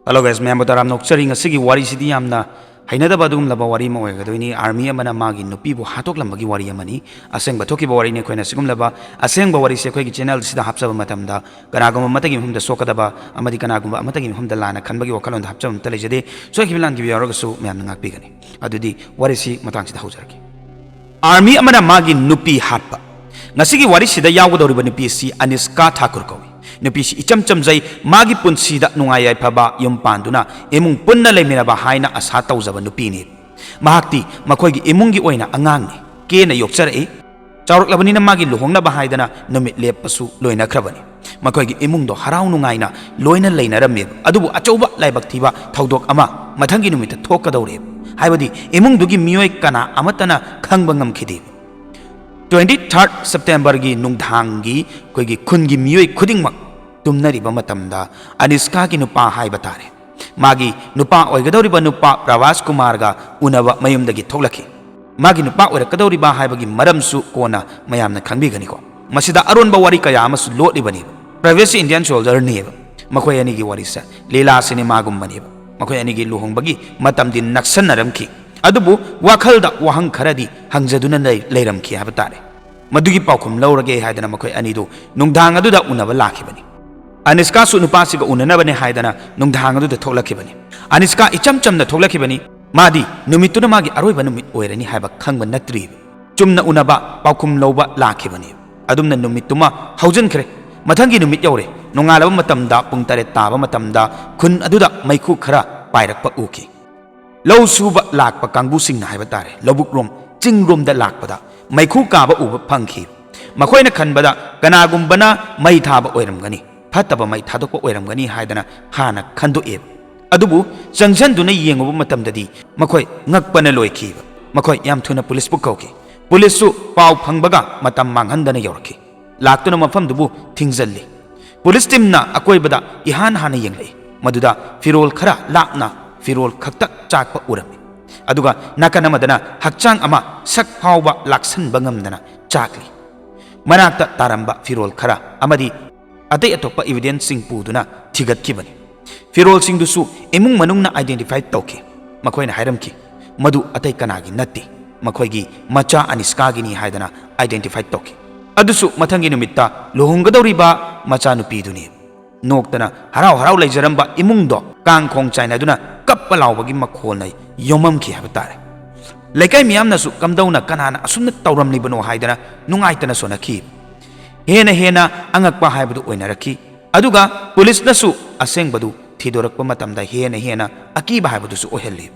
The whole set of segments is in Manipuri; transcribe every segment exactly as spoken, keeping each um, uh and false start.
Hello guys, ꯃꯌꯥꯝꯕꯨ ꯇꯔꯥꯝꯅ ꯑꯣꯛꯆꯔꯤ꯫ ꯉꯁꯤꯒꯤ ꯋꯥꯔꯤꯁꯤꯗꯤ ꯌꯥꯝꯅ ꯍꯩꯅꯗꯕ ꯑꯗꯨꯒꯨꯝꯂꯕ ꯋꯥꯔꯤ ꯑꯃ ꯑꯣꯏꯒꯗꯣꯏꯅꯤ꯫ ꯑꯥꯔꯃꯤ ꯑꯃꯅ ꯃꯥꯒꯤ ꯅꯨꯄꯤꯕꯨ ꯍꯥꯠꯇꯣꯛꯂꯝꯕꯒꯤ ꯋꯥꯔꯤ ꯑꯃꯅꯤ꯫ ꯑꯁꯦꯡꯕ ꯊꯣꯛꯈꯤꯕ ꯋꯥꯔꯤꯅꯤ꯫ ꯑꯩꯈꯣꯏꯅ ꯁꯤꯒꯨꯝꯂꯕ ꯑꯁꯦꯡꯕ ꯋꯥꯔꯤꯁꯤ ꯑꯩꯈꯣꯏꯒꯤ ꯆꯦꯅꯦꯜꯁꯤꯗ ꯍꯥꯞꯆꯕ ꯃꯇꯝꯗ ꯀꯅꯥꯒꯨꯝꯕ ꯑꯃꯠꯇꯒꯤ ꯃꯐꯝꯗ ꯁꯣꯛꯀꯗꯕ ꯑꯃꯗꯤ ꯀꯅꯥꯒꯨꯝꯕ ꯑꯃꯠꯇꯒꯤ ꯃꯐꯝꯗ ꯂꯥꯟꯅ ꯈꯟꯕꯒꯤ ꯋꯥꯈꯜꯂꯣꯟꯗ ꯍꯥꯞꯆꯕ ꯑꯃꯠꯇ ꯂꯩꯖꯗꯦ꯫ ꯁꯣꯏꯈꯤꯕ ꯂꯥꯟꯈꯤꯕ ꯌꯥꯎꯔꯒꯁꯨ ꯃꯌꯥꯝꯅ ꯉꯥꯛꯄꯤꯒꯅꯤ꯫ ꯑꯗꯨꯗꯤ ꯋꯥꯔꯤꯁꯤ ꯃꯇꯥꯡꯁꯤꯗ ꯍꯧꯖꯔꯛꯀꯦ꯫ ꯑꯥꯔꯃꯤ ꯑꯃꯅ ꯃꯥꯒꯤ ꯅꯨꯄꯤ ꯍꯥꯠꯄ꯫ ꯉꯁꯤꯒꯤ ꯋꯥꯔꯤꯁꯤꯗ ꯌꯥꯎꯒꯗꯧꯔꯤꯕ ꯅꯨꯄꯤ ꯑꯁꯤ ꯑꯅꯤꯁꯀꯥ ꯊꯥꯀꯨꯔ ꯀꯧꯏ꯫ ꯅꯨꯄꯤꯁꯤ ꯏꯆꯝ ꯆꯝꯖꯩ, ꯃꯥꯒꯤ ꯄꯨꯟꯁꯤꯗ ꯅꯨꯡꯉꯥꯏ ꯌꯥꯏꯐꯕ ꯌꯨꯝ ꯄꯥꯟꯗꯨꯅ ꯏꯃꯨꯡ ꯄꯨꯟꯅ ꯂꯩꯃꯤꯟꯅꯕ ꯍꯥꯏꯅ ꯑꯁꯥ ꯇꯧꯖꯕ ꯅꯨꯄꯤꯅꯤ꯫ ꯃꯍꯥꯛꯇꯤ ꯃꯈꯣꯏꯒꯤ ꯏꯃꯨꯡꯒꯤ ꯑꯣꯏꯅ ꯑꯉꯥꯡꯅꯤ꯫ ꯀꯦꯅ ꯌꯣꯛꯆꯔꯛꯏ꯫ ꯆꯥꯎꯔꯛꯂꯕꯅꯤꯅ ꯃꯥꯒꯤ ꯂꯨꯍꯣꯡꯅꯕ ꯍꯥꯏꯗꯅ ꯅꯨꯃꯤꯠ ꯂꯦꯞꯄꯁꯨ ꯂꯣꯏꯅꯈ꯭ꯔꯕꯅꯤ꯫ ꯃꯈꯣꯏꯒꯤ ꯏꯃꯨꯡꯗꯣ ꯍꯔꯥꯎ ꯅꯨꯡꯉꯥꯏꯅ ꯂꯣꯏꯅ ꯂꯩꯅꯔꯝꯃꯦꯕ꯫ ꯑꯗꯨꯕꯨ ꯑꯆꯧꯕ ꯂꯥꯏꯕꯛ ꯊꯤꯕ ꯊꯧꯗꯣꯛ ꯑꯃ ꯃꯊꯪꯒꯤ ꯅꯨꯃꯤꯠꯇ ꯊꯣꯛꯀꯗꯧꯔꯦꯕ꯫ ꯍꯥꯏꯕꯗꯤ ꯏꯃꯨꯡꯗꯨꯒꯤ ꯃꯤꯑꯣꯏ ꯀꯅꯥ ꯑꯃꯠꯇꯅ ꯈꯪꯕ ꯉꯝꯈꯤꯗꯦꯕ꯫ Twenty third Septemberꯒꯤ ꯅꯨꯡꯗꯥꯡꯒꯤ ꯑꯩꯈꯣꯏꯒꯤ ꯈꯨꯟꯒꯤ ꯃꯤꯑꯣꯏ ꯈꯨꯗꯤꯡꯃꯛ ꯇꯨꯝꯅꯔꯤꯕ ꯃꯇꯝꯗ ꯑꯅꯤꯁꯀꯥꯒꯤ ꯅꯨꯄꯥ ꯍꯥꯏꯕ ꯇꯥꯔꯦ, ꯃꯥꯒꯤ ꯅꯨꯄꯥ ꯑꯣꯏꯒꯗꯧꯔꯤꯕ ꯅꯨꯄꯥ ꯄ꯭ꯔꯚꯥꯁ ꯀꯨꯃꯥꯔꯒ ꯎꯅꯕ ꯃꯌꯨꯝꯗꯒꯤ ꯊꯣꯛꯂꯛꯈꯤ꯫ ꯃꯥꯒꯤ ꯅꯨꯄꯥ ꯑꯣꯏꯔꯛꯀꯗꯧꯔꯤꯕ ꯍꯥꯏꯕꯒꯤ ꯃꯔꯝꯁꯨ ꯀꯣꯟꯅ ꯃꯌꯥꯝꯅ ꯈꯪꯕꯤꯒꯅꯤꯀꯣ꯫ ꯃꯁꯤꯗ ꯑꯔꯣꯟꯕ ꯋꯥꯔꯤ ꯀꯌꯥ ꯑꯃꯁꯨ ꯂꯣꯠꯂꯤꯕꯅꯦꯕ꯫ Previous Indian Soldierꯅꯦꯕ꯫ ꯃꯈꯣꯏ ꯑꯅꯤꯒꯤ ꯋꯥꯔꯤꯁꯦ ꯂꯤꯂꯥ ꯁꯤꯅꯦꯃꯥꯒꯨꯝꯕꯅꯦꯕ꯫ ꯃꯈꯣꯏ ꯑꯅꯤꯒꯤ ꯂꯨꯍꯣꯡꯕꯒꯤ ꯃꯇꯝꯗꯤ ꯅꯛꯁꯟꯅꯔꯝꯈꯤ꯫ ꯑꯗꯨꯕꯨ ꯋꯥꯈꯜꯗ ꯋꯥꯍꯪ ꯈꯔꯗꯤ ꯍꯪꯖꯗꯨꯅ ꯂꯩ-, ꯂꯩꯔꯝꯈꯤ ꯍꯥꯏꯕ ꯇꯥꯔꯦ꯫ ꯃꯗꯨꯒꯤ ꯄꯥꯎꯈꯨꯝ ꯂꯧꯔꯒꯦ ꯍꯥꯏꯗꯅ ꯃꯈꯣꯏ ꯑꯅꯤꯗꯨ ꯅꯨꯡꯗꯥꯡ ꯑꯗꯨꯗ ꯎꯅꯕ ꯂꯥꯛꯈꯤꯕꯅꯤ꯫ ꯑꯅꯤꯁꯀꯥꯁꯨ ꯅꯨꯄꯥꯁꯤꯒ ꯎꯅꯅꯕꯅꯦ ꯍꯥꯏꯗꯅ ꯅꯨꯡꯗꯥꯡ ꯑꯗꯨꯗ ꯊꯣꯛꯂꯛꯈꯤꯕꯅꯤ꯫ ꯑꯅꯤꯁꯀꯥ ꯏꯆꯝ ꯆꯝꯅ ꯊꯣꯛꯂꯛꯈꯤꯕꯅꯤ꯫ ꯃꯥꯗꯤ ꯅꯨꯃꯤꯠꯇꯨꯅ ꯃꯥꯒꯤ ꯑꯔꯣꯏꯕ ꯅꯨꯃꯤꯠ ꯑꯣꯏꯔꯅꯤ ꯍꯥꯏꯕ ꯈꯪꯕ ꯅꯠꯇ꯭ꯔꯤꯕ꯫ ꯆꯨꯝꯅ ꯎꯅꯕ, ꯄꯥꯎꯈꯨꯝ ꯂꯧꯕ ꯂꯥꯛꯈꯤꯕꯅꯤ꯫ ꯑꯗꯨꯝꯅ ꯅꯨꯃꯤꯠꯇꯨꯃ ꯍꯧꯖꯤꯟꯈ꯭ꯔꯦ꯫ ꯃꯊꯪꯒꯤ ꯅꯨꯃꯤꯠ ꯌꯧꯔꯦ꯫ ꯅꯣꯡꯉꯥꯜꯂꯕ ꯃꯇꯝꯗ, ꯄꯨꯡ ꯇꯔꯦꯠ ꯇꯥꯕ ꯃꯇꯝꯗ ꯈꯨꯟ ꯑꯗꯨꯗ ꯃꯩꯈꯨ ꯈꯔ ꯄꯥꯏꯔꯛꯄ ꯎꯈꯤ꯫ ꯂꯧ ꯁꯨꯕ ꯂꯥꯛꯄ ꯀꯥꯡꯕꯨꯁꯤꯡꯅ ꯍꯥꯏꯕ ꯇꯥꯔꯦ, ꯂꯧꯕꯨꯛꯔꯣꯝ, ꯆꯤꯡꯔꯣꯝꯗ ꯂꯥꯛꯄꯗ ꯃꯩꯈꯨ ꯀꯥꯕ ꯎꯕ ꯐꯪꯈꯤ꯫ ꯃꯈꯣꯏꯅ ꯈꯟꯕꯗ ꯀꯅꯥꯒꯨꯝꯕꯅ ꯃꯩ ꯊꯥꯕ ꯑꯣꯏꯔꯝꯒꯅꯤ, ꯐꯠꯇꯕ ꯃꯩ ꯊꯥꯗꯣꯛꯄ ꯑꯣꯏꯔꯝꯒꯅꯤ ꯍꯥꯏꯗꯅ ꯍꯥꯟꯅ ꯈꯟꯗꯣꯛꯑꯦꯕ꯫ ꯑꯗꯨꯕꯨ ꯆꯪꯁꯤꯟꯗꯨꯅ ꯌꯦꯡꯉꯨꯕ ꯃꯇꯝꯗꯗꯤ ꯃꯈꯣꯏ ꯉꯛꯄꯅ ꯂꯣꯏꯈꯤꯕ꯫ ꯃꯈꯣꯏ ꯌꯥꯝ ꯊꯨꯅ ꯄꯨꯂꯤꯁꯄꯨ ꯀꯧꯈꯤ꯫ ꯄꯨꯂꯤꯁꯁꯨ ꯄꯥꯎ ꯐꯪꯕꯒ ꯃꯇꯝ ꯃꯥꯡꯍꯟꯗꯅ ꯌꯧꯔꯛꯈꯤ꯫ ꯂꯥꯛꯇꯨꯅ ꯃꯐꯝꯗꯨꯕꯨ ꯊꯤꯡꯖꯤꯜꯂꯤ꯫ ꯄꯨꯂꯤꯁ ꯇꯤꯝꯅ ꯑꯀꯣꯏꯕꯗ ꯏꯍꯥꯟ ꯍꯥꯟꯅ ꯌꯦꯡꯂꯛꯏ꯫ ꯃꯗꯨꯗ ꯐꯤꯔꯣꯜ ꯈꯔ ꯂꯥꯞꯅ ꯐꯤꯔꯣꯜ ꯈꯛꯇ ꯆꯥꯛꯄ ꯎꯔꯝꯃꯤ꯫ ꯑꯗꯨꯒ ꯅꯥꯀꯟ ꯑꯃꯗꯅ ꯍꯛꯆꯥꯡ ꯑꯃ ꯁꯛ ꯐꯥꯎꯕ ꯂꯥꯛꯁꯟꯕ ꯉꯝꯗꯅ ꯆꯥꯛꯂꯤ꯫ ꯃꯅꯥꯛꯇ ꯇꯥꯔꯝꯕ ꯐꯤꯔꯣꯜ ꯈꯔ ꯑꯃꯗꯤ ꯑꯇꯩ ꯑꯇꯣꯞꯄ ꯏꯕꯤꯗꯦꯟꯁꯁꯤꯡ ꯄꯨꯗꯨꯅ ꯊꯤꯒꯠꯈꯤꯕꯅꯤ꯫ ꯐꯤꯔꯣꯜꯁꯤꯡꯗꯨꯁꯨ ꯏꯃꯨꯡ ꯃꯅꯨꯡꯅ identify ꯇꯧꯈꯤ꯫ ꯃꯈꯣꯏꯅ ꯍꯥꯏꯔꯝꯈꯤ, "ꯃꯗꯨ ꯑꯇꯩ ꯀꯅꯥꯒꯤ ꯅꯠꯇꯦ, ꯃꯈꯣꯏꯒꯤ ꯃꯆꯥ ꯑꯅꯤꯁꯀꯥꯒꯤꯅꯤ" ꯍꯥꯏꯗꯅ identify ꯇꯧꯈꯤ꯫ ꯑꯗꯨꯁꯨ ꯃꯊꯪꯒꯤ ꯅꯨꯃꯤꯠꯇ ꯂꯨꯍꯣꯡꯒꯗꯧꯔꯤꯕ ꯃꯆꯥꯅꯨꯄꯤꯗꯨꯅꯤ꯫ ꯅꯣꯛꯇꯅ ꯍꯔꯥꯎ ꯍꯔꯥꯎ ꯂꯩꯖꯔꯝꯕ ꯏꯃꯨꯡꯗꯣ ꯀꯥꯡ ꯈꯣꯡ ꯆꯥꯏꯅꯗꯨꯅ ꯀꯞꯄ ꯂꯥꯎꯕꯒꯤ ꯃꯈꯣꯜꯅ ꯌꯣꯝꯃꯝꯈꯤ ꯍꯥꯏꯕ ꯇꯥꯔꯦ꯫ ꯂꯩꯀꯥꯏ ꯃꯤꯌꯥꯝꯅꯁꯨ ꯀꯝꯗꯧꯅ, ꯀꯅꯥꯅ ꯑꯁꯨꯝꯅ ꯇꯧꯔꯝꯂꯤꯕꯅꯣ ꯍꯥꯏꯗꯅ ꯅꯨꯡꯉꯥꯏꯇꯅ ꯁꯣꯟꯅꯈꯤ꯫ ꯍꯦꯟꯅ ꯍꯦꯟꯅ ꯑꯉꯛꯄ ꯍꯥꯏꯕꯗꯨ ꯑꯣꯏꯅꯔꯛꯈꯤ꯫ ꯑꯗꯨꯒ ꯄꯨꯂꯤꯁꯅꯁꯨ ꯑꯁꯦꯡꯕꯗꯨ ꯊꯤꯗꯣꯔꯛꯄ ꯃꯇꯝꯗ ꯍꯦꯟꯅ ꯍꯦꯟꯅ ꯑꯀꯤꯕ ꯍꯥꯏꯕꯗꯨꯁꯨ ꯑꯣꯏꯍꯜꯂꯤ꯫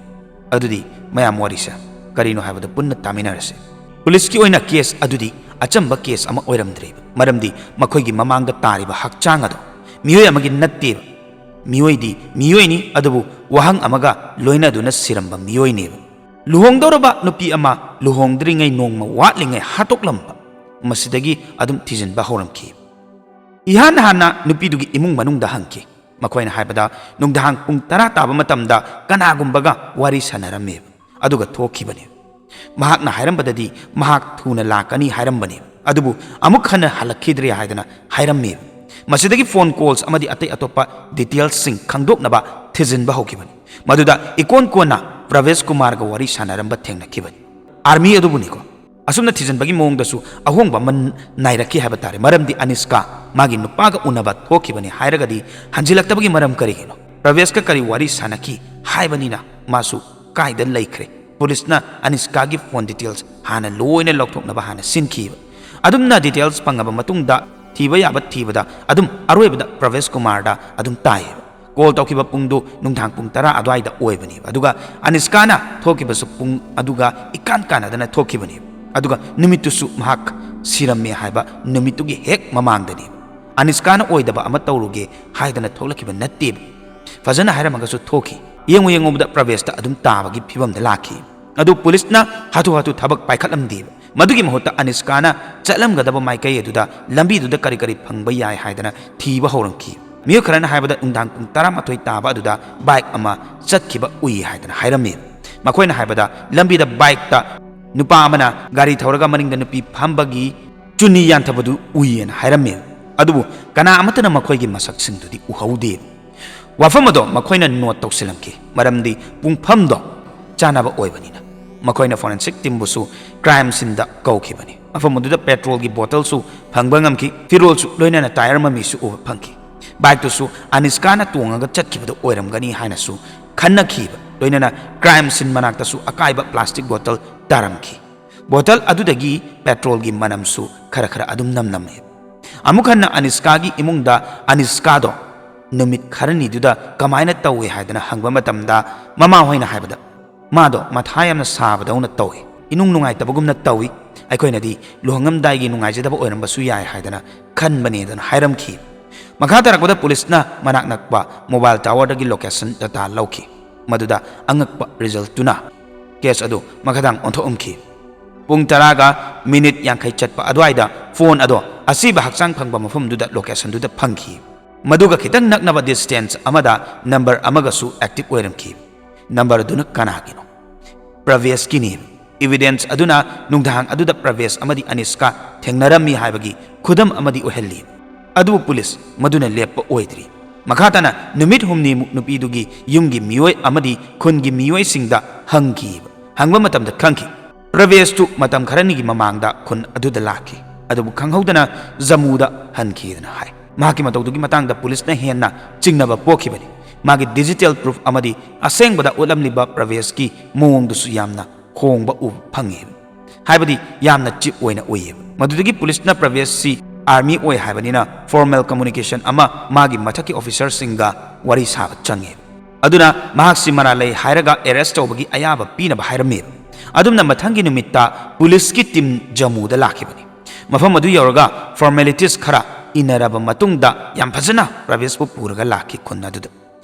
ꯑꯗꯨꯗꯤ ꯃꯌꯥꯝ ꯋꯥꯔꯤꯁꯦ ꯀꯔꯤꯅꯣ ꯍꯥꯏꯕꯗꯨ ꯄꯨꯟꯅ ꯇꯥꯃꯤꯟꯅꯔꯁꯤ꯫ ꯄꯨꯂꯤꯁꯀꯤ ꯑꯣꯏꯅ ꯀꯦꯁ ꯑꯗꯨꯗꯤ ꯑꯆꯝꯕ ꯀꯦꯁ ꯑꯃ ꯑꯣꯏꯔꯝꯗ꯭ꯔꯦꯕ, ꯃꯔꯝꯗꯤ ꯃꯈꯣꯏꯒꯤ ꯃꯃꯥꯡꯗ ꯇꯥꯔꯤꯕ ꯍꯛꯆꯥꯡ ꯑꯗꯣ ꯃꯤꯑꯣꯏ ꯑꯃꯒꯤ ꯅꯠꯇꯦꯕ꯫ ꯃꯤꯑꯣꯏꯗꯤ ꯃꯤꯑꯣꯏꯅꯤ, ꯑꯗꯨꯕꯨ ꯋꯥꯍꯪ ꯑꯃꯒ ꯂꯣꯏꯅꯗꯨꯅ ꯁꯤꯔꯝꯕ ꯃꯤꯑꯣꯏꯅꯦꯕ꯫ ꯂꯨꯍꯣꯡꯗꯧꯔꯕ ꯅꯨꯄꯤ ꯑꯃ ꯂꯨꯍꯣꯡꯗ꯭ꯔꯤꯉꯩ ꯅꯣꯡꯃ ꯋꯥꯠꯂꯤꯉꯩ ꯍꯥꯠꯇꯣꯛꯂꯝꯕ, ꯃꯁꯤꯗꯒꯤ ꯑꯗꯨꯝ ꯊꯤꯖꯤꯟꯕ ꯍꯧꯔꯝꯈꯤ꯫ ꯏꯍꯥꯟ ꯍꯥꯟꯅ ꯅꯨꯄꯤꯗꯨꯒꯤ ꯏꯃꯨꯡ ꯃꯅꯨꯡꯗ ꯍꯪꯈꯤ꯫ ꯃꯈꯣꯏꯅ ꯍꯥꯏꯕꯗ, ꯅꯨꯡꯗꯥꯡ ꯄꯨꯡ ꯇꯔꯥ ꯇꯥꯕ ꯃꯇꯝꯗ ꯀꯅꯥꯒꯨꯝꯕꯒ ꯋꯥꯔꯤ ꯁꯥꯟꯅꯔꯝꯃꯦꯕ, ꯑꯗꯨꯒ ꯊꯣꯛꯈꯤꯕꯅꯦ꯫ ꯃꯍꯥꯛꯅ ꯍꯥꯏꯔꯝꯕꯗꯗꯤ ꯃꯍꯥꯛ ꯊꯨꯅ ꯂꯥꯛꯀꯅꯤ ꯍꯥꯏꯔꯝꯕꯅꯦ, ꯑꯗꯨꯕꯨ ꯑꯃꯨꯛ ꯍꯟꯅ ꯍꯜꯂꯛꯈꯤꯗ꯭ꯔꯦ ꯍꯥꯏꯗꯅ ꯍꯥꯏꯔꯝꯃꯦꯕ꯫ ꯃꯁꯤꯗꯒꯤ ꯐꯣꯟ ꯀꯣꯜꯁ ꯑꯃꯗꯤ ꯑꯇꯩ ꯑꯇꯣꯞꯄ ꯗꯤꯇꯦꯜꯁꯁꯤꯡ ꯈꯪꯗꯣꯛꯅꯕ ꯊꯤꯖꯤꯟꯕ ꯍꯧꯈꯤꯕꯅꯤ꯫ ꯃꯗꯨꯗ ꯏꯀꯣꯟ ꯀꯣꯟꯅ ꯄ꯭ꯔꯚꯦꯁ ꯀꯨꯃꯥꯔꯒ ꯋꯥꯔꯤ ꯁꯥꯟꯅꯔꯝꯕ ꯊꯦꯡꯅꯈꯤꯕꯅꯤ꯫ ꯑꯥꯔꯃꯤ ꯑꯗꯨꯕꯨꯅꯤꯀꯣ꯫ ꯑꯁꯨꯝꯅ ꯊꯤꯖꯤꯟꯕꯒꯤ ꯃꯑꯣꯡꯗꯁꯨ ꯑꯍꯣꯡꯕ ꯑꯃ ꯅꯥꯏꯔꯛꯈꯤ ꯍꯥꯏꯕ ꯇꯥꯔꯦ, ꯃꯔꯝꯗꯤ ꯑꯅꯤꯁꯀꯥ ꯃꯥꯒꯤ ꯅꯨꯄꯥꯒ ꯎꯅꯕ ꯊꯣꯛꯈꯤꯕꯅꯤ ꯍꯥꯏꯔꯒꯗꯤ ꯍꯟꯖꯤꯜꯂꯛꯇꯕꯒꯤ ꯃꯔꯝ ꯀꯔꯤꯒꯤꯅꯣ? ꯄ꯭ꯔꯚꯦꯁꯀ ꯀꯔꯤ ꯋꯥꯔꯤ ꯁꯥꯟꯅꯈꯤ ꯍꯥꯏꯕꯅꯤꯅ ꯃꯥꯁꯨ ꯀꯥꯏꯗ ꯂꯩꯈ꯭ꯔꯦ? ꯄꯨꯂꯤꯁꯅ ꯑꯅꯤꯁꯀꯥꯒꯤ ꯐꯣꯟ ꯗꯤꯇꯦꯜꯁ ꯍꯥꯟꯅ ꯂꯣꯏꯅ ꯂꯧꯊꯣꯛꯅꯕ ꯍꯥꯟꯅ ꯁꯤꯟꯈꯤꯕ꯫ ꯑꯗꯨꯝꯅ ꯗꯤꯇꯦꯜꯁ ꯐꯪꯉꯕ ꯃꯇꯨꯡꯗ ꯊꯤꯕ ꯌꯥꯕ ꯊꯤꯕꯗ ꯑꯗꯨꯝ ꯑꯔꯣꯏꯕꯗ ꯄ꯭ꯔꯚꯦꯁ ꯀꯨꯃꯥꯔꯗ ꯑꯗꯨꯝ ꯇꯥꯏꯌꯦꯕ꯫ ꯀꯣꯜ ꯇꯧꯈꯤꯕ ꯄꯨꯡꯗꯨ ꯅꯨꯡꯗꯥꯡ ꯄꯨꯡ ꯇꯔꯥ ꯑꯗꯨꯋꯥꯏꯗ ꯑꯣꯏꯕꯅꯦꯕ, ꯑꯗꯨꯒ ꯑꯅꯤꯁꯀꯥꯅ ꯊꯣꯛꯈꯤꯕꯁꯨ ꯄꯨꯡ ꯑꯗꯨꯒ ꯏꯀꯥꯟ ꯀꯥꯟꯅꯗꯅ ꯊꯣꯛꯈꯤꯕꯅꯦꯕ꯫ ꯑꯗꯨꯒ ꯅꯨꯃꯤꯠꯇꯨꯁꯨ ꯃꯍꯥꯛ ꯁꯤꯔꯝꯃꯦ ꯍꯥꯏꯕ ꯅꯨꯃꯤꯠꯇꯨꯒꯤ ꯍꯦꯛ ꯃꯃꯥꯡꯗꯅꯦꯕ꯫ ꯑꯅꯤꯁꯀꯥꯅ ꯑꯣꯏꯗꯕ ꯑꯃ ꯇꯧꯔꯨꯒꯦ ꯍꯥꯏꯗꯅ ꯊꯣꯛꯂꯛꯈꯤꯕ ꯅꯠꯇꯦꯕ꯫ ꯐꯖꯅ ꯍꯥꯏꯔꯝꯃꯒꯁꯨ ꯊꯣꯛꯈꯤ꯫ ꯌꯦꯡꯉꯨ ꯌꯦꯡꯉꯨꯕꯗ ꯄ꯭ꯔꯚꯦꯁꯇ ꯑꯗꯨꯝ ꯇꯥꯕꯒꯤ ꯐꯤꯕꯝꯗ ꯂꯥꯛꯈꯤ꯫ ꯑꯗꯨ ꯄꯨꯂꯤꯁꯅ ꯍꯥꯊꯨ ꯍꯥꯊꯨ ꯊꯕꯛ ꯄꯥꯏꯈꯠꯂꯝꯗꯦꯕ꯫ ꯃꯗꯨꯒꯤ ꯃꯍꯨꯠꯇ ꯑꯅꯤꯁꯀꯥꯅ ꯆꯠꯂꯝꯒꯗꯕ ꯃꯥꯏꯀꯩ ꯑꯗꯨꯗ ꯂꯝꯕꯤꯗꯨꯗ ꯀꯔꯤ ꯀꯔꯤ ꯐꯪꯕ ꯌꯥꯏ ꯍꯥꯏꯗꯅ ꯊꯤꯕ ꯍꯧꯔꯝꯈꯤ꯫ ꯃꯤꯑꯣꯏ ꯈꯔꯅ ꯍꯥꯏꯕꯗ ꯅꯨꯡꯗꯥꯡ ꯄꯨꯡ ꯇꯔꯥꯃꯥꯊꯣꯏ ꯇꯥꯕ ꯑꯗꯨꯗ ꯕꯥꯏꯛ ꯑꯃ ꯆꯠꯈꯤꯕ ꯎꯏ ꯍꯥꯏꯗꯅ ꯍꯥꯏꯔꯝꯃꯤ꯫ ꯃꯈꯣꯏꯅ ꯍꯥꯏꯕꯗ ꯂꯝꯕꯤꯗ ꯕꯥꯏꯛꯇ ꯅꯨꯄꯥ ꯑꯃꯅ ꯒꯥꯔꯤ ꯊꯧꯔꯒ ꯃꯅꯤꯡꯗ ꯅꯨꯄꯤ ꯐꯝꯕꯒꯤ ꯆꯨꯅꯤ ꯌꯥꯟꯊꯕꯗꯨ ꯎꯏꯌꯦꯅ ꯍꯥꯏꯔꯝꯃꯤ꯫ ꯑꯗꯨꯕꯨ ꯀꯅꯥ ꯑꯃꯠꯇꯅ ꯃꯈꯣꯏꯒꯤ ꯃꯁꯛꯁꯤꯡꯗꯨꯗꯤ ꯎꯍꯧꯗꯦ꯫ ꯋꯥꯐꯝ ꯑꯗꯣ ꯃꯈꯣꯏꯅ ꯅꯣꯠ ꯇꯧꯁꯤꯜꯂꯝꯈꯤ, ꯃꯔꯝꯗꯤ ꯄꯨꯡꯐꯝꯗꯣ ꯆꯥꯅꯕ ꯑꯣꯏꯕꯅꯤꯅ꯫ ꯃꯈꯣꯏꯅ ꯐꯣꯔꯦꯟꯁꯤꯛ ꯇꯤꯝꯕꯨꯁꯨ ꯀ꯭ꯔꯥꯏꯝ ꯁꯤꯟꯗ ꯀꯧꯈꯤꯕꯅꯤ꯫ ꯃꯐꯝ ꯑꯗꯨꯗ ꯄꯦꯇ꯭ꯔꯣꯜꯒꯤ ꯕꯣꯇꯜꯁꯨ ꯐꯪꯕ ꯉꯝꯈꯤ, ꯐꯤꯔꯣꯜꯁꯨ ꯂꯣꯏꯅꯅ ꯇꯥꯌꯔ ꯃꯃꯤꯁꯨ ꯎꯕ ꯐꯪꯈꯤ꯫ ꯕꯥꯏꯛꯇꯨꯁꯨ ꯑꯅꯤꯁꯀꯥꯅ ꯇꯣꯡꯉꯒ ꯆꯠꯈꯤꯕꯗ ꯑꯣꯏꯔꯝꯒꯅꯤ ꯍꯥꯏꯅꯁꯨ ꯈꯟꯅꯈꯤꯕ, ꯂꯣꯏꯅꯅ ꯀ꯭ꯔꯥꯏꯝ ꯁꯤꯟ ꯃꯅꯥꯛꯇꯁꯨ ꯑꯀꯥꯏꯕ ꯄ꯭ꯂꯥꯁꯇꯤꯛ ꯕꯣꯇꯜ ꯇꯥꯔꯝꯈꯤ꯫ ꯕꯣꯇꯜ ꯑꯗꯨꯗꯒꯤ ꯄꯦꯇ꯭ꯔꯣꯜꯒꯤ ꯃꯅꯝꯁꯨ ꯈꯔ ꯈꯔ ꯑꯗꯨꯝ ꯅꯝꯂꯝꯃꯤ꯫ ꯑꯃꯨꯛ ꯍꯟꯅ ꯑꯅꯤꯁꯀꯥꯒꯤ ꯏꯃꯨꯡꯗ ꯑꯅꯤꯁꯀꯥꯗꯣ ꯅꯨꯃꯤꯠ ꯈꯔꯅꯤꯗꯨꯗ ꯀꯃꯥꯏꯅ ꯇꯧꯏ ꯍꯥꯏꯗꯅ ꯍꯪꯕ ꯃꯇꯝꯗ, ꯃꯃꯥ ꯍꯣꯏꯅ ꯍꯥꯏꯕꯗ, "ꯃꯥꯗꯣ ꯃꯊꯥ ꯌꯥꯝꯅ ꯁꯥꯕꯗꯧꯅ ꯇꯧꯏ, ꯏꯅꯨꯡ ꯅꯨꯡꯉꯥꯏꯇꯕꯒꯨꯝꯅ ꯇꯧꯏ, ꯑꯩꯈꯣꯏꯅꯗꯤ ꯂꯨꯍꯣꯡꯉꯝꯗꯥꯏꯒꯤ ꯅꯨꯡꯉꯥꯏꯖꯗꯕ ꯑꯣꯏꯔꯝꯕꯁꯨ ꯌꯥꯏ ꯍꯥꯏꯗꯅ ꯈꯟꯕꯅꯦꯗꯅ" ꯍꯥꯏꯔꯝꯈꯤ꯫ ꯃꯈꯥ ꯇꯥꯔꯛꯄꯗ ꯄꯨꯂꯤꯁꯅ ꯃꯅꯥꯛ ꯅꯛꯄ ꯃꯣꯕꯥꯏꯜ ꯇꯥꯋꯔꯗꯒꯤ ꯂꯣꯀꯦꯁꯟ ꯗꯇꯥ ꯂꯧꯈꯤ꯫ ꯃꯗꯨꯗ ꯑꯉꯛꯄ ꯔꯤꯖꯜꯇꯨꯅ ꯀꯦꯁ ꯑꯗꯨ ꯃꯈꯥꯗꯥꯡ ꯑꯣꯟꯊꯣꯛꯂꯝꯈꯤ꯫ ꯄꯨꯡ ꯇꯔꯥꯒ ꯃꯤꯅꯤꯠ ꯌꯥꯡꯈꯩ ꯆꯠꯄ ꯑꯗꯨꯋꯥꯏꯗ ꯐꯣꯟ ꯑꯗꯣ ꯑꯁꯤꯕ ꯍꯛꯆꯥꯡ ꯐꯪꯕ ꯃꯐꯝꯗꯨꯗ ꯂꯣꯀꯦꯁꯟꯗꯨꯗ ꯐꯪꯈꯤ꯫ ꯃꯗꯨꯒ ꯈꯤꯇꯪ ꯅꯛꯅꯕ ꯗꯤꯁꯇꯦꯟꯁ ꯑꯃꯗ ꯅꯝꯕꯔ ꯑꯃꯒꯁꯨ ꯑꯦꯛꯇꯤꯚ ꯑꯣꯏꯔꯝꯈꯤ꯫ ꯅꯝꯕꯔꯗꯨꯅ ꯀꯅꯥꯒꯤꯅꯣ? ꯄ꯭ꯔꯚꯦꯁꯀꯤꯅꯤ꯫ ꯏꯚꯤꯗꯦꯟꯁ ꯑꯗꯨꯅ ꯅꯨꯡꯗꯥꯡ ꯑꯗꯨꯗ ꯄ꯭ꯔꯚꯦꯁ ꯑꯃꯗꯤ ꯑꯅꯤꯁꯀꯥ ꯊꯦꯡꯅꯔꯝꯃꯤ ꯍꯥꯏꯕꯒꯤ ꯈꯨꯗꯝ ꯑꯃꯗꯤ ꯑꯣꯏꯍꯜꯂꯤ꯫ ꯑꯗꯨꯕꯨ ꯄꯨꯂꯤꯁ ꯃꯗꯨꯅ ꯂꯦꯞꯄ ꯑꯣꯏꯗ꯭ꯔꯤ꯫ ꯃꯈꯥ ꯇꯥꯅ ꯅꯨꯃꯤꯠ ꯍꯨꯝꯅꯤꯃꯨꯛ ꯅꯨꯄꯤꯗꯨꯒꯤ ꯌꯨꯝꯒꯤ ꯃꯤꯑꯣꯏ ꯑꯃꯗꯤ ꯈꯨꯟꯒꯤ ꯃꯤꯑꯣꯏꯁꯤꯡꯗ ꯍꯪꯈꯤꯕ꯫ ꯍꯪꯕ ꯃꯇꯝꯗ ꯈꯪꯈꯤ, ꯄ꯭ꯔꯚꯦꯁꯇꯨ ꯃꯇꯝ ꯈꯔꯅꯤꯒꯤ ꯃꯃꯥꯡꯗ ꯈꯨꯟ ꯑꯗꯨꯗ ꯂꯥꯛꯈꯤ, ꯑꯗꯨꯕꯨ ꯈꯪꯍꯧꯗꯅ ꯖꯃꯨꯗ ꯍꯟꯈꯤꯗꯅ ꯍꯥꯏ꯫ ꯃꯍꯥꯛꯀꯤ ꯃꯇꯧꯗꯨꯒꯤ ꯃꯇꯥꯡꯗ ꯄꯨꯂꯤꯁꯅ ꯍꯦꯟꯅ ꯆꯤꯡꯅꯕ ꯄꯣꯛꯈꯤꯕꯅꯤ꯫ ꯃꯥꯒꯤ ꯗꯤꯖꯤꯇꯦꯜ ꯄ꯭ꯔꯨꯐ ꯑꯃꯗꯤ ꯑꯁꯦꯡꯕꯗ ꯎꯠꯂꯝꯂꯤꯕ ꯄ꯭ꯔꯚꯦꯁꯀꯤ ꯃꯑꯣꯡꯗꯨꯁꯨ ꯌꯥꯝꯅ ꯍꯣꯡꯕ ꯎꯕ ꯐꯪꯉꯤ꯫ ꯍꯥꯏꯕꯗꯤ ꯌꯥꯝꯅ ꯆꯤꯞ ꯑꯣꯏꯅ ꯎꯏꯌꯦꯕ꯫ ꯃꯗꯨꯗꯒꯤ ꯄꯨꯂꯤꯁꯅ ꯄ꯭ꯔꯚꯦꯁꯁꯤ ꯑꯥꯔꯃꯤ ꯑꯣꯏ ꯍꯥꯏꯕꯅꯤꯅ ꯐꯣꯔꯃꯦꯜ ꯀꯝꯃꯨꯅꯤꯀꯦꯁꯟ ꯑꯃ ꯃꯥꯒꯤ ꯃꯊꯛꯀꯤ ꯑꯣꯐꯤꯁꯔꯁꯤꯡꯒ ꯋꯥꯔꯤ ꯁꯥꯕ ꯆꯪꯉꯦ꯫ ꯑꯗꯨꯅ ꯃꯍꯥꯛꯁꯤ ꯃꯔꯥꯜ ꯂꯩ ꯍꯥꯏꯔꯒ ꯑꯦꯔꯦꯁ ꯇꯧꯕꯒꯤ ꯑꯌꯥꯕ ꯄꯤꯅꯕ ꯍꯥꯏꯔꯝꯃꯦꯕ꯫ ꯑꯗꯨꯝꯅ ꯃꯊꯪꯒꯤ ꯅꯨꯃꯤꯠꯇ ꯄꯨꯂꯤꯁꯀꯤ ꯇꯤꯝ ꯖꯃꯨꯗ ꯂꯥꯛꯈꯤꯕꯅꯤ꯫ ꯃꯐꯝ ꯑꯗꯨ ꯌꯧꯔꯒ ꯐꯣꯔꯃꯦꯂꯤꯇꯤꯁ ꯈꯔ ꯏꯟꯅꯔꯕ ꯃꯇꯨꯡꯗ ꯌꯥꯝ ꯐꯖꯅ ꯄ꯭ꯔꯚꯦꯁꯄꯨ ꯄꯨꯔꯒ ꯂꯥꯛꯈꯤ ꯈꯨꯟ ꯑꯗꯨꯗ꯫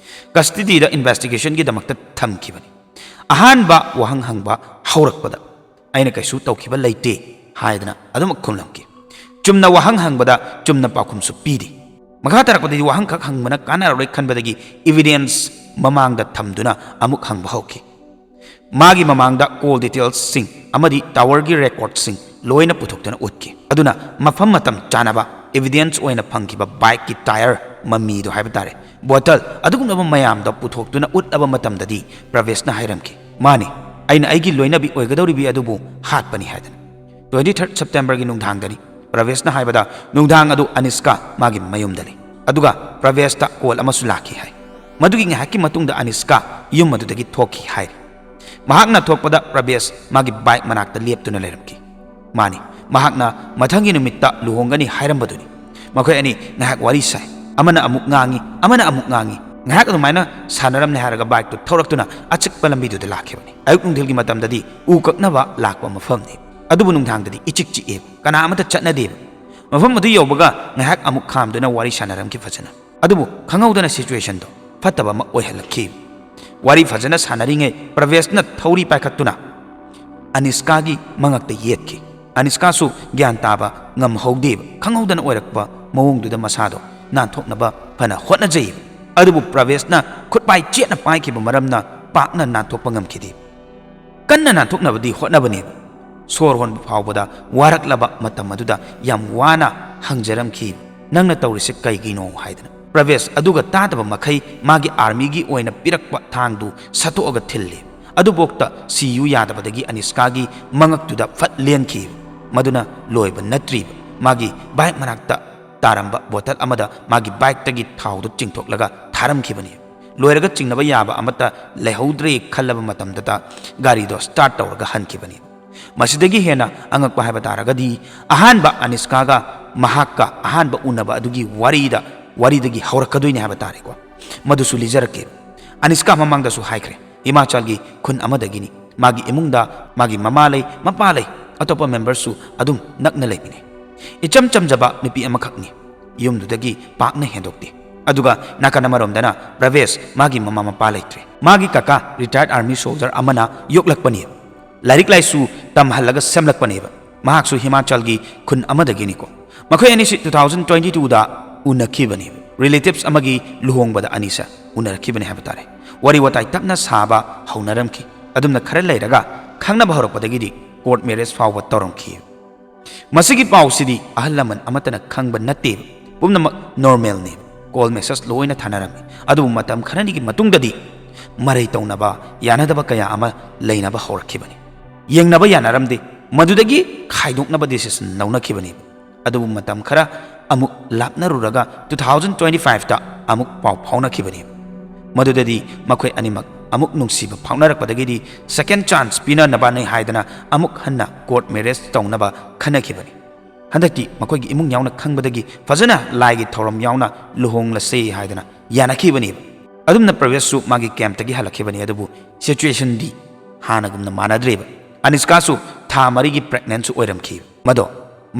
ꯀꯁꯇꯗꯤꯗ ꯏꯟꯚꯦꯁꯇꯤꯒꯦꯁꯟꯒꯤꯗꯃꯛꯇ ꯊꯝꯈꯤꯕꯅꯤ꯫ ꯑꯍꯥꯟꯕ ꯋꯥꯍꯪ ꯍꯪꯕ ꯍꯧꯔꯛꯄꯗ ꯑꯩꯅ ꯀꯩꯁꯨ ꯇꯧꯈꯤꯕ ꯂꯩꯇꯦ ꯍꯥꯏꯗꯅ ꯑꯗꯨꯃꯛ ꯈꯨꯝꯂꯝꯈꯤ꯫ ꯆꯨꯝꯅ ꯋꯥꯍꯪ ꯍꯪꯕꯗ ꯆꯨꯝꯅ ꯄꯥꯎꯈꯨꯝꯁꯨ ꯄꯤꯗꯦ꯫ ꯃꯈꯥ ꯇꯥꯔꯛꯄꯗꯗꯤ ꯋꯥꯍꯪꯈꯛ ꯍꯪꯕꯅ ꯀꯥꯟꯅꯔꯔꯣꯏ ꯈꯟꯕꯗꯒꯤ ꯏꯚꯤꯗꯦꯟꯁ ꯃꯃꯥꯡꯗ ꯊꯝꯗꯨꯅ ꯑꯃꯨꯛ ꯍꯪꯕ ꯍꯧꯈꯤ꯫ ꯃꯥꯒꯤ ꯃꯃꯥꯡꯗ ꯀꯣꯜ ꯗꯤꯇꯦꯜꯁꯁꯤꯡ ꯑꯃꯗꯤ ꯇꯥꯋꯔꯒꯤ ꯔꯦꯀꯣꯔꯗꯁꯤꯡ ꯂꯣꯏꯅ ꯄꯨꯊꯣꯛꯇꯨꯅ ꯎꯠꯈꯤ꯫ ꯑꯗꯨꯅ ꯃꯐꯝ ꯃꯇꯝ ꯆꯥꯅꯕ ꯏꯚꯤꯗꯦꯟꯁ ꯑꯣꯏꯅ ꯐꯪꯈꯤꯕ ꯕꯥꯏꯛꯀꯤ ꯇꯥꯌꯔ ꯃꯃꯤꯗꯨ ꯍꯥꯏꯕ ꯇꯥꯔꯦ, ꯕꯣꯇꯜ ꯑꯗꯨꯒꯨꯝꯂꯕ ꯃꯌꯥꯝꯗ ꯄꯨꯊꯣꯛꯇꯨꯅ ꯎꯠꯂꯕ ꯃꯇꯝꯗꯗꯤ ꯄ꯭ꯔꯚꯦꯁꯅ ꯍꯥꯏꯔꯝꯈꯤ, "ꯃꯥꯅꯤ, ꯑꯩꯅ ꯑꯩꯒꯤ ꯂꯣꯏꯅꯕꯤ ꯑꯣꯏꯒꯗꯧꯔꯤꯕꯤ ꯑꯗꯨꯕꯨ ꯍꯥꯠꯄꯅꯤ" ꯍꯥꯏꯗꯅ꯫ Twenty third Septemberꯒꯤ ꯅꯨꯡꯗꯥꯡꯗꯅꯤ꯫ ꯄ꯭ꯔꯚꯦꯁꯅ ꯍꯥꯏꯕꯗ ꯅꯨꯡꯗꯥꯡ ꯑꯗꯨ ꯑꯅꯤꯁꯀꯥ ꯃꯥꯒꯤ ꯃꯌꯨꯝꯗ ꯂꯩ꯫ ꯑꯗꯨꯒ ꯄ꯭ꯔꯚꯦꯁꯇ ꯀꯣꯜ ꯑꯃꯁꯨ ꯂꯥꯛꯈꯤ ꯍꯥꯏ꯫ ꯃꯗꯨꯒꯤ ꯉꯥꯏꯍꯥꯛꯀꯤ ꯃꯇꯨꯡꯗ ꯑꯅꯤꯁꯀꯥ ꯌꯨꯝ ꯑꯗꯨꯗꯒꯤ ꯊꯣꯛꯈꯤ ꯍꯥꯏꯔꯤ꯫ ꯃꯍꯥꯛꯅ ꯊꯣꯛꯄꯗ ꯄ꯭ꯔꯚꯦꯁ ꯃꯥꯒꯤ ꯕꯥꯏꯛ ꯃꯅꯥꯛꯇ ꯂꯦꯞꯇꯨꯅ ꯂꯩꯔꯝꯈꯤ꯫ ꯃꯥꯅꯤ, ꯃꯍꯥꯛꯅ ꯃꯊꯪꯒꯤ ꯅꯨꯃꯤꯠꯇ ꯂꯨꯍꯣꯡꯒꯅꯤ ꯍꯥꯏꯔꯝꯕꯗꯨꯅꯤ꯫ ꯃꯈꯣꯏ ꯑꯅꯤ ꯉꯥꯏꯍꯥꯛ ꯋꯥꯔꯤ ꯁꯥꯏ꯫ ꯑꯃꯅ ꯑꯃꯨꯛ ꯉꯥꯡꯏ, ꯑꯃꯅ ꯑꯃꯨꯛ ꯉꯥꯡꯏ꯫ ꯉꯥꯏꯍꯥꯛ ꯑꯗꯨꯃꯥꯏꯅ ꯁꯥꯟꯅꯔꯝꯂꯦ ꯍꯥꯏꯔꯒ ꯕꯥꯏꯛꯇꯨ ꯊꯧꯔꯛꯇꯨꯅ ꯑꯆꯤꯛꯄ ꯂꯝꯕꯤꯗꯨꯗ ꯂꯥꯛꯈꯤꯕꯅꯤ꯫ ꯑꯌꯨꯛ ꯅꯨꯡꯊꯤꯜꯒꯤ ꯃꯇꯝꯗꯗꯤ ꯎ ꯀꯛꯅꯕ ꯂꯥꯛꯄ ꯃꯐꯝꯅꯤ꯫ ꯑꯗꯨꯕꯨ ꯅꯨꯡꯗꯥꯡꯗꯗꯤ ꯏꯆꯤꯛ ꯆꯤꯛꯑꯦ, ꯀꯅꯥ ꯑꯃꯠꯇ ꯆꯠꯅꯗꯦꯕ꯫ ꯃꯐꯝ ꯑꯗꯨ ꯌꯧꯕꯒ ꯉꯥꯏꯍꯥꯛ ꯑꯃꯨꯛ ꯈꯥꯝꯗꯨꯅ ꯋꯥꯔꯤ ꯁꯥꯟꯅꯔꯝꯈꯤ ꯐꯖꯅ꯫ ꯑꯗꯨꯕꯨ ꯈꯪꯍꯧꯗꯅ situationꯗꯣ ꯐꯠꯇꯕ ꯑꯃ ꯑꯣꯏꯍꯜꯂꯛꯈꯤ꯫ ꯋꯥꯔꯤ ꯐꯖꯅ ꯁꯥꯟꯅꯔꯤꯉꯩ ꯄ꯭ꯔꯚꯦꯁꯅ ꯊꯧꯔꯤ ꯄꯥꯏꯈꯠꯇꯨꯅ ꯑꯅꯤꯁꯀꯥꯒꯤ ꯃꯉꯛꯇ ꯌꯦꯠꯈꯤ꯫ ꯑꯅꯤꯁꯀꯥꯁꯨ ꯒ꯭ꯌꯥꯟ ꯇꯥꯕ ꯉꯝꯍꯧꯗꯦꯕ, ꯈꯪꯍꯧꯗꯅ ꯑꯣꯏꯔꯛꯄ ꯃꯑꯣꯡꯗꯨꯗ ꯃꯁꯥꯗꯣ ꯅꯥꯟꯊꯣꯛꯅꯕ ꯐꯅ ꯍꯣꯠꯅꯖꯩꯕ꯫ ꯑꯗꯨꯕꯨ ꯄ꯭ꯔꯚꯦꯁꯅ ꯈꯨꯠꯄꯥꯏ ꯆꯦꯠꯅ ꯄꯥꯏꯈꯤꯕ ꯃꯔꯝꯅ ꯄꯥꯛꯅ ꯅꯥꯟꯊꯣꯛꯄ ꯉꯝꯈꯤꯗꯦ꯫ ꯀꯟꯅ ꯅꯥꯟꯊꯣꯛꯅꯕꯗꯤ ꯍꯣꯠꯅꯕꯅꯦꯕ꯫ ꯁꯣꯔ ꯍꯣꯟꯕ ꯐꯥꯎꯕꯗ ꯋꯥꯔꯛꯂꯕ ꯃꯇꯝ ꯑꯗꯨꯗ ꯌꯥꯝ ꯋꯥꯅ ꯍꯪꯖꯔꯝꯈꯤ, "ꯅꯪꯅ ꯇꯧꯔꯤꯁꯦ ꯀꯩꯒꯤꯅꯣ?" ꯍꯥꯏꯗꯅ꯫ ꯄ꯭ꯔꯚꯦꯁ ꯑꯗꯨꯒ ꯇꯥꯗꯕ ꯃꯈꯩ ꯃꯥꯒꯤ ꯑꯥꯔꯃꯤꯒꯤ ꯑꯣꯏꯅ ꯄꯤꯔꯛꯄ ꯊꯥꯡꯗꯨ ꯁꯠꯇꯣꯛꯑꯒ ꯊꯤꯜꯂꯤ꯫ ꯑꯗꯨꯐꯥꯎꯗ ꯁꯤꯌꯨ ꯌꯥꯗꯕꯗꯒꯤ ꯑꯅꯤꯁꯀꯥꯒꯤ ꯃꯉꯛꯇꯨꯗ ꯐꯠ ꯂꯦꯟꯈꯤ꯫ ꯃꯗꯨꯅ ꯂꯣꯏꯕ ꯅꯠꯇ꯭ꯔꯤꯕ꯫ ꯃꯥꯒꯤ ꯕꯥꯏꯛ ꯃꯅꯥꯛꯇ ꯇꯥꯔꯝꯕ ꯕꯣꯇꯜ ꯑꯃꯗ ꯃꯥꯒꯤ ꯕꯥꯏꯛꯇꯒꯤ ꯊꯥꯎꯗꯨ ꯆꯤꯡꯊꯣꯛꯂꯒ ꯊꯥꯔꯝꯈꯤꯕꯅꯤ꯫ ꯂꯣꯏꯔꯒ ꯆꯤꯡꯅꯕ ꯌꯥꯕ ꯑꯃꯠꯇ ꯂꯩꯍꯧꯗ꯭ꯔꯦ ꯈꯜꯂꯕ ꯃꯇꯝꯗꯇ ꯒꯥꯔꯤꯗꯣ start ꯇꯧꯔꯒ ꯍꯟꯈꯤꯕꯅꯤ꯫ ꯃꯁꯤꯗꯒꯤ ꯍꯦꯟꯅ ꯑꯉꯛꯄ ꯍꯥꯏꯕ ꯇꯥꯔꯒꯗꯤ, ꯑꯍꯥꯟꯕ ꯑꯅꯤꯁꯀꯥꯒ ꯃꯍꯥꯛꯀ ꯑꯍꯥꯟꯕ ꯎꯅꯕ ꯑꯗꯨꯒꯤ ꯋꯥꯔꯤꯗ, ꯋꯥꯔꯤꯗꯒꯤ ꯍꯧꯔꯛꯀꯗꯣꯏꯅꯦ ꯍꯥꯏꯕ ꯇꯥꯔꯦꯀꯣ꯫ ꯃꯗꯨꯁꯨ ꯂꯤꯖꯔꯛꯀꯦ꯫ ꯑꯅꯤꯁꯀꯥ ꯃꯃꯥꯡꯗꯁꯨ ꯍꯥꯏꯈ꯭ꯔꯦ, ꯍꯤꯃꯥꯆꯜꯒꯤ ꯈꯨꯟ ꯑꯃꯗꯒꯤꯅꯤ꯫ ꯃꯥꯒꯤ ꯏꯃꯨꯡꯗ ꯃꯥꯒꯤ ꯃꯃꯥ ꯂꯩ, ꯃꯄꯥ ꯂꯩ, ꯑꯇꯣꯞꯄ memberꯁꯨ ꯑꯗꯨꯝ ꯅꯛꯅ ꯂꯩꯃꯤꯟꯅꯩ꯫ ꯏꯆꯝ ꯆꯝꯖꯕ ꯅꯨꯄꯤ ꯑꯃꯈꯛꯅꯤ꯫ ꯌꯨꯝꯗꯨꯗꯒꯤ ꯄꯥꯛꯅ ꯍꯦꯟꯗꯣꯛꯇꯦ꯫ ꯑꯗꯨꯒ ꯅꯥꯀꯟ ꯑꯃꯔꯣꯝꯗꯅ ꯄ꯭ꯔꯚꯦꯁ, ꯃꯥꯒꯤ ꯃꯃꯥ ꯃꯄꯥ ꯂꯩꯇ꯭ꯔꯦ꯫ ꯃꯥꯒꯤ ꯀꯀꯥ retired army soldier ꯑꯃꯅ ꯌꯣꯛꯂꯛꯄꯅꯤ꯫ ꯂꯥꯏꯔꯤꯛ ꯂꯥꯏꯁꯨ ꯇꯝꯍꯜꯂꯒ ꯁꯦꯝꯂꯛꯄꯅꯦꯕ꯫ ꯃꯍꯥꯛꯁꯨ ꯍꯤꯃꯥꯆꯜꯒꯤ ꯈꯨꯟ ꯑꯃꯗꯒꯤꯅꯤꯀꯣ꯫ ꯃꯈꯣꯏ ꯑꯅꯤꯁꯤ two thousand twenty twoꯗ ꯎꯅꯈꯤꯕꯅꯦꯕ꯫ Relatives ꯑꯃꯒꯤ ꯂꯨꯍꯣꯡꯕꯗ ꯑꯅꯤꯁꯦ ꯎꯅꯔꯛꯈꯤꯕꯅꯦ ꯍꯥꯏꯕ ꯇꯥꯔꯦ꯫ ꯋꯥꯔꯤ ꯋꯥꯇꯥꯏ ꯇꯞꯅ ꯁꯥꯕ ꯍꯧꯅꯔꯝꯈꯤ꯫ ꯑꯗꯨꯝꯅ ꯈꯔ ꯂꯩꯔꯒ ꯈꯪꯅꯕ ꯍꯧꯔꯛꯄꯗꯒꯤꯗꯤ court marriage ꯐꯥꯎꯕ ꯇꯧꯔꯝꯈꯤ꯫ ꯃꯁꯤꯒꯤ ꯄꯥꯎꯁꯤꯗꯤ ꯑꯍꯜ ꯂꯃꯟ ꯑꯃꯠꯇꯅ ꯈꯪꯕ ꯅꯠꯇꯦꯕ꯫ ꯄꯨꯝꯅꯃꯛ normalꯅꯦꯕ꯫ ꯀꯣꯜ ꯃꯦꯁꯦꯖ ꯂꯣꯏꯅ ꯊꯥꯅꯔꯝꯃꯤ꯫ ꯑꯗꯨꯕꯨ ꯃꯇꯝ ꯈꯔꯅꯤꯒꯤ ꯃꯇꯨꯡꯗꯗꯤ ꯃꯔꯩ ꯇꯧꯅꯕ, ꯌꯥꯅꯗꯕ ꯀꯌꯥ ꯑꯃ ꯂꯩꯅꯕ ꯍꯧꯔꯛꯈꯤꯕꯅꯤ꯫ ꯌꯦꯡꯅꯕ ꯌꯥꯅꯔꯝꯗꯦ꯫ ꯃꯗꯨꯗꯒꯤ ꯈꯥꯏꯗꯣꯛꯅꯕ ꯗꯤꯁꯤꯖꯟ ꯂꯧꯅꯈꯤꯕꯅꯤ꯫ ꯑꯗꯨꯕꯨ ꯃꯇꯝ ꯈꯔ ꯑꯃꯨꯛ ꯂꯥꯞꯅꯔꯨꯔꯒ two thousand twenty five ꯇ ꯑꯃꯨꯛ ꯄꯥꯎ ꯐꯥꯎꯅꯈꯤꯕꯅꯤ꯫ ꯃꯗꯨꯗꯗꯤ ꯃꯈꯣꯏ ꯑꯅꯤꯃꯛ ꯑꯃꯨꯛ ꯅꯨꯡꯁꯤꯕ ꯐꯥꯎꯅꯔꯛꯄꯗꯒꯤꯗꯤ ꯁꯦꯀꯦꯟ ꯆꯥꯟꯁ ꯄꯤꯅꯅꯕꯅꯤ ꯍꯥꯏꯗꯅ ꯑꯃꯨꯛ ꯍꯟꯅ ꯀꯣꯔꯠ ꯃꯦꯔꯦꯖ ꯇꯧꯅꯕ ꯈꯟꯅꯈꯤꯕꯅꯤ꯫ ꯍꯟꯗꯛꯇꯤ ꯃꯈꯣꯏꯒꯤ ꯏꯃꯨꯡ ꯌꯥꯎꯅ ꯈꯪꯕꯗꯒꯤ ꯐꯖꯅ ꯂꯥꯏꯒꯤ ꯊꯧꯔꯝ ꯌꯥꯎꯅ ꯂꯨꯍꯣꯡꯂꯁꯦ ꯍꯥꯏꯗꯅ ꯌꯥꯅꯈꯤꯕꯅꯦꯕ꯫ ꯑꯗꯨꯝꯅ ꯄ꯭ꯔꯚꯦꯁꯁꯨ ꯃꯥꯒꯤ ꯀꯦꯝꯞꯇꯒꯤ ꯍꯜꯂꯛꯈꯤꯕꯅꯤ꯫ ꯑꯗꯨꯕꯨ ꯁꯤꯆꯨꯋꯦꯁꯟꯗꯤ ꯍꯥꯟꯅꯒꯨꯝꯅ ꯃꯥꯟꯅꯗ꯭ꯔꯦꯕ꯫ ꯑꯅꯤꯁꯀꯥꯁꯨ ꯊꯥ ꯃꯔꯤꯒꯤ ꯄ꯭ꯔꯦꯒꯅꯦꯟꯁꯨ ꯑꯣꯏꯔꯝꯈꯤ꯫ ꯃꯗꯣ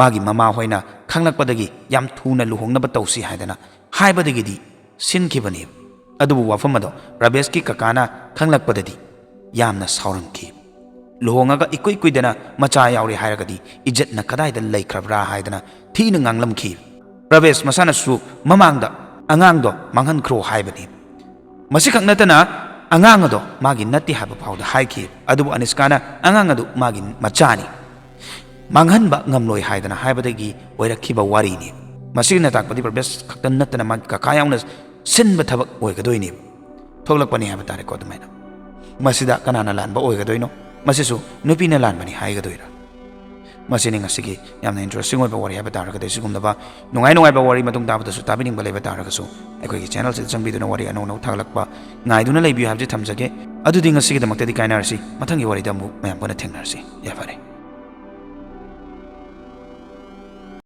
ꯃꯥꯒꯤ ꯃꯃꯥ ꯍꯣꯏꯅ ꯈꯪꯂꯛꯄꯗꯒꯤ ꯌꯥꯝ ꯊꯨꯅ ꯂꯨꯍꯣꯡꯅꯕ ꯇꯧꯁꯤ ꯍꯥꯏꯗꯅ ꯍꯥꯏꯕꯗꯒꯤꯗꯤ ꯁꯤꯟꯈꯤꯕꯅꯦꯕ꯫ ꯑꯗꯨꯕꯨ ꯋꯥꯐꯝ ꯑꯗꯣ ꯔꯥꯕꯦꯁꯀꯤ ꯀꯀꯥꯅ ꯈꯪꯂꯛꯄꯗꯗꯤ ꯌꯥꯝꯅ ꯁꯥꯎꯔꯝꯈꯤ꯫ ꯂꯨꯍꯣꯡꯉꯒ ꯏꯀꯨꯏ ꯀꯨꯏꯗꯅ ꯃꯆꯥ ꯌꯥꯎꯔꯦ ꯍꯥꯏꯔꯒꯗꯤ ꯏꯖꯠꯅ ꯀꯗꯥꯏꯗ ꯂꯩꯈ꯭ꯔꯕ꯭ꯔꯥ ꯍꯥꯏꯗꯅ ꯊꯤꯅ ꯉꯥꯡꯂꯝꯈꯤ꯫ ꯔꯥꯕꯦꯁ ꯃꯁꯥꯅꯁꯨ ꯃꯃꯥꯡꯗ ꯑꯉꯥꯡꯗꯣ ꯃꯥꯡꯍꯟꯈ꯭ꯔꯣ ꯍꯥꯏꯕꯅꯤ꯫ ꯃꯁꯤꯈꯛ ꯅꯠꯇꯅ ꯑꯉꯥꯡ ꯑꯗꯣ ꯃꯥꯒꯤ ꯅꯠꯇꯦ ꯍꯥꯏꯕ ꯐꯥꯎꯗ ꯍꯥꯏꯈꯤ꯫ ꯑꯗꯨꯕꯨ ꯑꯅꯤꯁꯀꯥꯅ ꯑꯉꯥꯡ ꯑꯗꯨ ꯃꯥꯒꯤ ꯃꯆꯥꯅꯤ, ꯃꯥꯡꯍꯟꯕ ꯉꯝꯂꯣꯏ ꯍꯥꯏꯗꯅ ꯍꯥꯏꯕꯗꯒꯤ ꯑꯣꯏꯔꯛꯈꯤꯕ ꯋꯥꯔꯤꯅꯤ꯫ ꯃꯁꯤꯅ ꯇꯥꯛꯄꯗꯤ ꯄ꯭ꯔꯚꯦꯁ ꯈꯛꯇ ꯅꯠꯇꯅ ꯃꯥꯒꯤ ꯀꯀꯥ ꯌꯥꯎꯅ ꯁꯤꯟꯕ ꯊꯕꯛ ꯑꯣꯏꯒꯗꯣꯏꯅꯦꯕ꯫ ꯊꯣꯛꯂꯛꯄꯅꯤ ꯍꯥꯏꯕ ꯇꯥꯔꯦꯀꯣ꯫ ꯑꯗꯨꯃꯥꯏꯅ ꯃꯁꯤꯗ ꯀꯅꯥꯅ ꯂꯥꯟꯕ ꯑꯣꯏꯒꯗꯣꯏꯅꯣ? ꯃꯁꯤꯁꯨ ꯅꯨꯄꯤꯅ ꯂꯥꯟꯕꯅꯤ ꯍꯥꯏꯒꯗꯣꯏꯔꯥ? ꯃꯁꯤꯅꯤ ꯉꯁꯤꯒꯤ ꯌꯥꯝꯅ ꯏꯟꯇꯔꯦꯁꯇꯤꯡ ꯑꯣꯏꯕ ꯋꯥꯔꯤ ꯍꯥꯏꯕ ꯇꯥꯔꯒꯗꯤ꯫ ꯁꯤꯒꯨꯝꯂꯕ ꯅꯨꯡꯉꯥꯏ ꯅꯨꯡꯉꯥꯏꯕ ꯋꯥꯔꯤ ꯃꯇꯨꯡ ꯇꯥꯕꯗꯁꯨ ꯇꯥꯕꯤꯅꯤꯡꯕ ꯂꯩꯕ ꯇꯥꯔꯒꯁꯨ ꯑꯩꯈꯣꯏꯒꯤ ꯆꯦꯅꯦꯜꯁꯤꯗ ꯆꯪꯕꯤꯗꯨꯅ ꯋꯥꯔꯤ ꯑꯅꯧ ꯑꯅꯧ ꯊꯥꯒꯠꯂꯛꯄ ꯉꯥꯏꯗꯨꯅ ꯂꯩꯕꯤꯌꯨ ꯍꯥꯏꯕꯁꯤ ꯊꯝꯖꯒꯦ꯫ ꯑꯗꯨꯗꯤ ꯉꯁꯤꯒꯤꯗꯃꯛꯇꯗꯤ ꯀꯥꯏꯅꯔꯁꯤ, ꯃꯊꯪꯒꯤ ꯋꯥꯔꯤꯗ ꯑꯃꯨꯛ ꯃꯌꯥꯝ ꯄꯨꯟꯅ ꯊꯦꯡꯅꯔꯁꯤ꯫ ꯌꯥꯏꯐꯔꯦ꯫